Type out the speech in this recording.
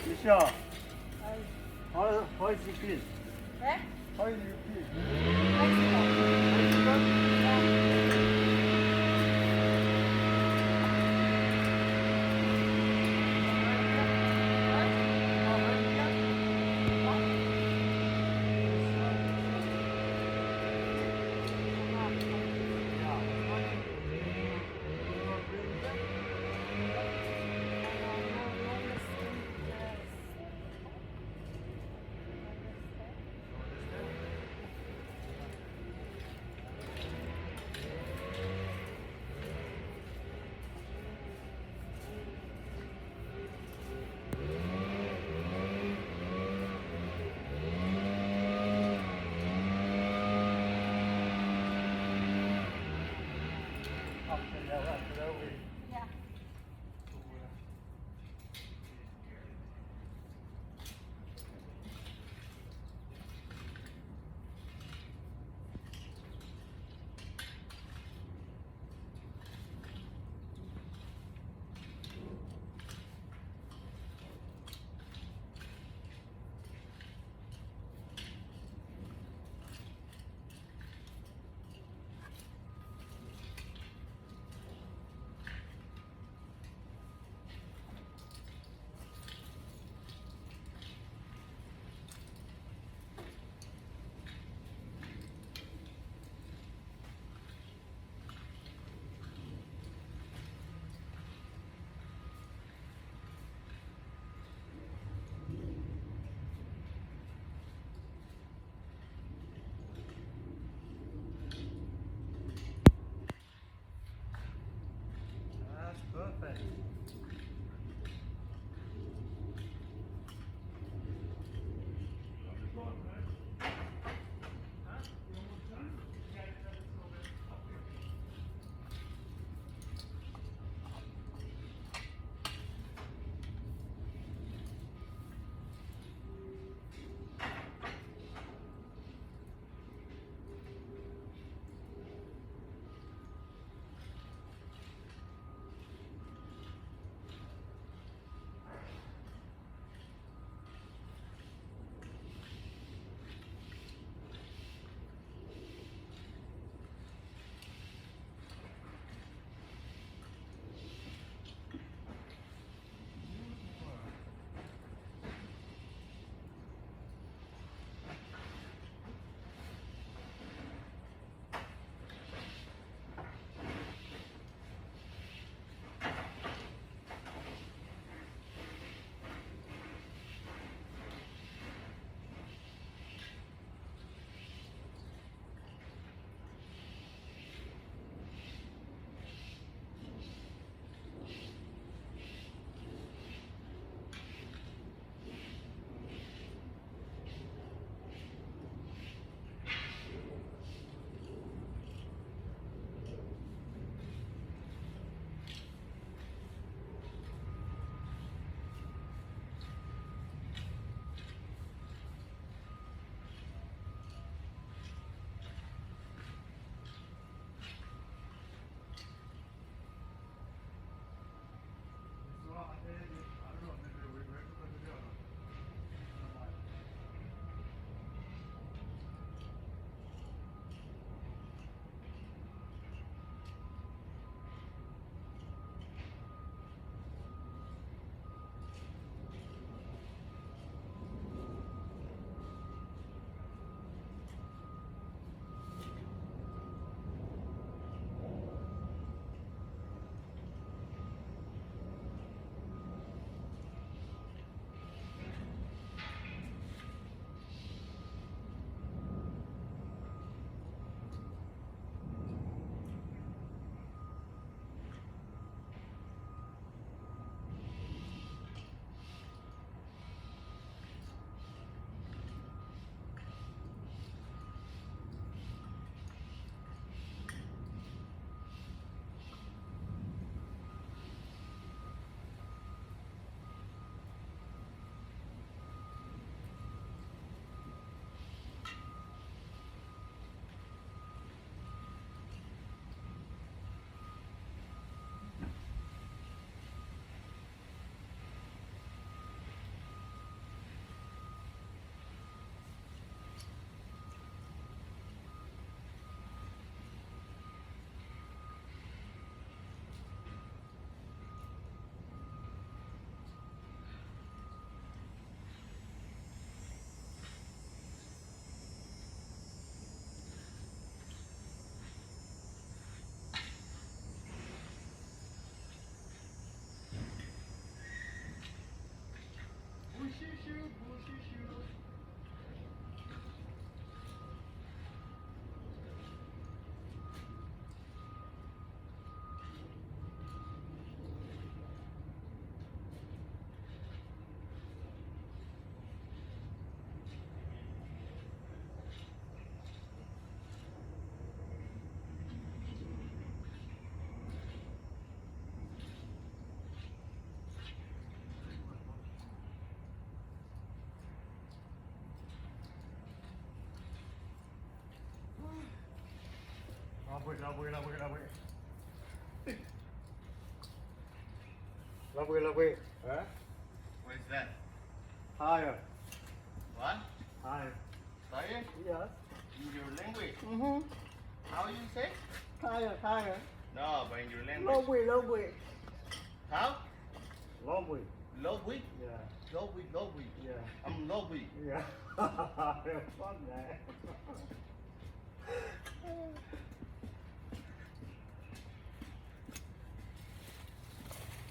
Michelle, how, how is it feel? Eh? How is it feel? Mexico. Mexico? Yeah. လီၤဘှံး လီၤဘှံး လီၤဘှံး လီၤဘှံး လီၤဘှံး လီၤဘှံး Huh? What is that? Tire. What? Tire. Tire? Yes. In your language? Mm-hmm. How you say? Tire, tire. No, but in your language. လီၤဘှံး လီၤဘှံး How? လီၤဘှံး လီၤဘှံး Yeah. လီၤဘှံး လီၤဘှံး Yeah. I'm လီၤဘှံး Yeah. Fuck that.